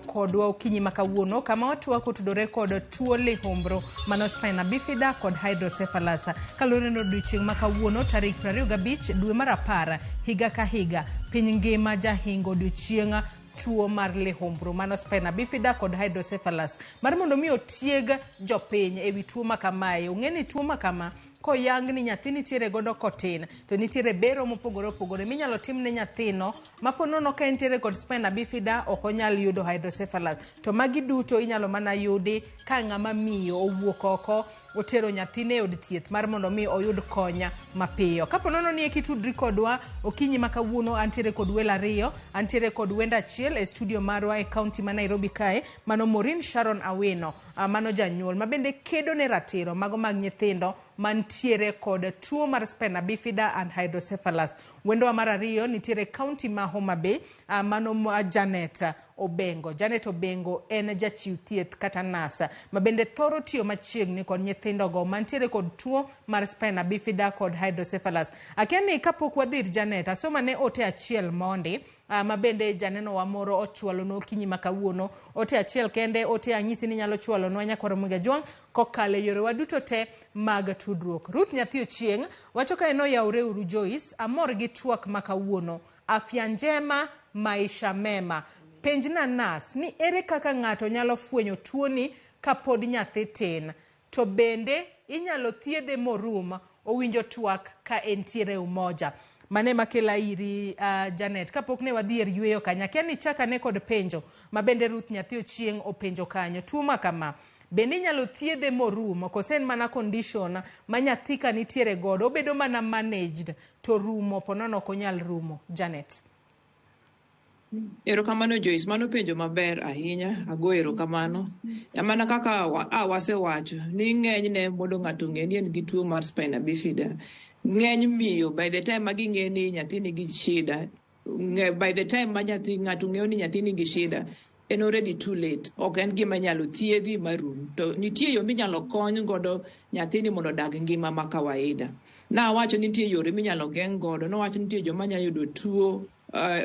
Kodwa okinyi ma kawuono kama watwak otudore kod tuo lihumbru mano spina bifida kod hydrocephalus. Kaluwore ni odiochieng' ma kawuono tarik 25 dwe mar 10 higa ka higa piny ngima jahingo odiochieng' tuo mar lihumbru mano spina bifida kod hydrocephalus mar mondo mi otieg jopiny ewi tuo ma kamae. Ong'e ni tuo ma kama koyang ni nyathi nitiere godo kotin to nitiere bero mopogore opogore minyalo tim ne nyathino ma po nono ka entiere kod spina bifida ok onyal yudo hydrocephalus to magi duto inyalo mana yudi ka ng'ama miyo owuok oko otero nyathine e od thieth mar mondo mi oyud konya mapiyo. Kapo nono ni eki tudri kodwa okinyi ma kawuono, antiere kod welo ariyo, antiere kod wendo achiel e studio marwa e kaunti ma Nairobi kae, mano Maureen Sharon Awino, mano janyuol ma bende kedo ne ratiro mago mag nyithindo mantiere kod tuo mar spina bifida and hydrocephalus. Wendowa mar ariyo nitiere kaunti ma Homa Bay, mano Janet Obengo. Janet Obengo en jachiw thieth kata nurse ma bende thoro tiyo machiegni kod nyithindogo mantiere kod tuo mar spina bifida kod hydrocephalus. Akia ni kapok wadhi ir Janet, asoma ne ote achiel mondi ma bende janenowa moro ochwalonwa okinyi ma kawuono. Ote achiel kende, ote anyisi ni inyalo chwalonwa nyakwar Ramogi Ajwang' kokalo e yorewa duto te mag tudruok. Ruth Nyathi Ochieng' wacho ka en oyawre uru Joyce, amor gi twak ma kawuono. Afya njema, maisha mema. Penjna nas ni ere kaka ng'ato nyalo fwenyo tuoni kapod nyathi tin? To bende inyalo thiedhe morum? Owinjo twak ka entiere Umoja. Mano ema kela iri Janet. Kapok ne wadhi er yueyo kanyo, akia ni ichak ane kod penjo ma bende Ruth Nyathi Ochieng' openjo kanyo. Tuo ma kama, bende inyalo thiedhe morum kose en mana condition ma nyathi ka nitiere godo obedo mana managed to rumo po nono ok onyal rumo? Janet. Erokamano Joyce, mano penjo maber ahinya, ago erokamano. Mana kaka wasewacho ni ng'enyne mondo ng'ato ong'e ni en gi tuo mar spina bifida, ng'eny miyo by the time ma ging'e ni nyathi nigi shida, by the time ma nyathi ng'ato ng'eyo ni nyathi nigi shida, en already too late. Ok en gima inyalo thiedhi marum. To nitie yo minyalo kony godo nyathini mondo odag ngima ma kawaida. Nawacho ni nitie yore minyalo geng' godo. Nowacho ni nitie joma nyalo yudo tuo,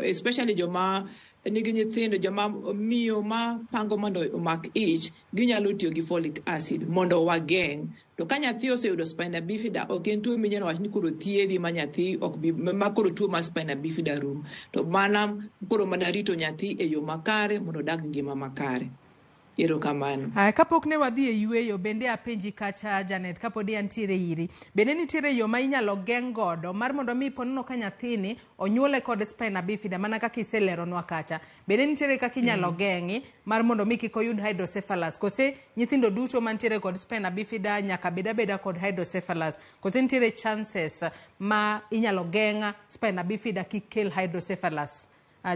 especially joma nigi nyithindo, joma miyo ma pango mondo omak ich, ginyalo tiyo gi folic acid mondo wageng'. To ka nyathi oseyudo spina bifida, ok en tuo minyalo wach ni koro thiedhi ma nyathi ok bi, ma koro tuo mar spina bifida rum. To mana koro mana rito nyathi e yo makare mondo odag ngima makare. Erokamano. Kapok ne wadhi e yueyo, bende apenji kacha Janet, kapodi antiere iri, bende nitiere yo ma inyalo geng' godo mar mondo mi po nono ka nyathini onyuole kod spina bifida mana kaka iseleronwa kacha, bende nitiere kaka inyalo geng'i mar mondo mi kik oyud hydrocephalus, kose nyithindo duto mantiere kod spina bifida nyaka bed abeda kod hydrocephalus, kose nitiere chances ma inyalo geng' spina bifida kik kel hydrocephalus?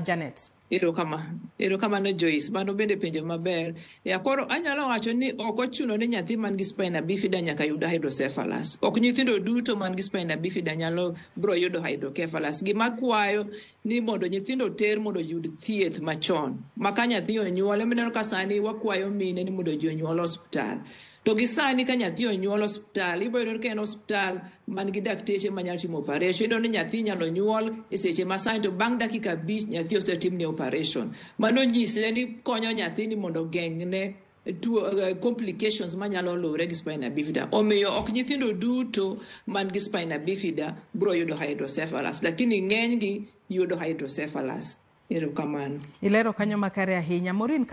Janet. Erokamano Joyce, mano bende penjo maber. Ya koro anyalo wacho ni ok ochuno ni nyathi man gi spina bifida nyaka yud hydrocephalus. Ok nyithindo duto man gi spina bifida nyalo bro yudo hydrocephalus. Gima kwayo ni mondo nyithindo oter mondo oyud thieth machon. Ma ka nyathi onyuol, ema ka sani wakwayo mine ni mondo ji onyuol osiptal. To gi sani ka nyathi onyuol osiptal, ibo yudo ka en osiptal man gi dakteche manyalo timo operation. Iyudo ni nyathi inyalo nyuol e seche ma sani to bang' dakika 5 nyathi osetimne operation. Mano nyisre ni konyo nyathini mondo ogeng'ne tuo, complications manyalo luwre gi spina bifida. Omiyo ok nyithindo duto man gi spina bifida bro yudo hydrocephalus, lakini ng'enygi yudo hydrocephalus. Erokamano. Ilero kanyo makare ahinya. Maureen,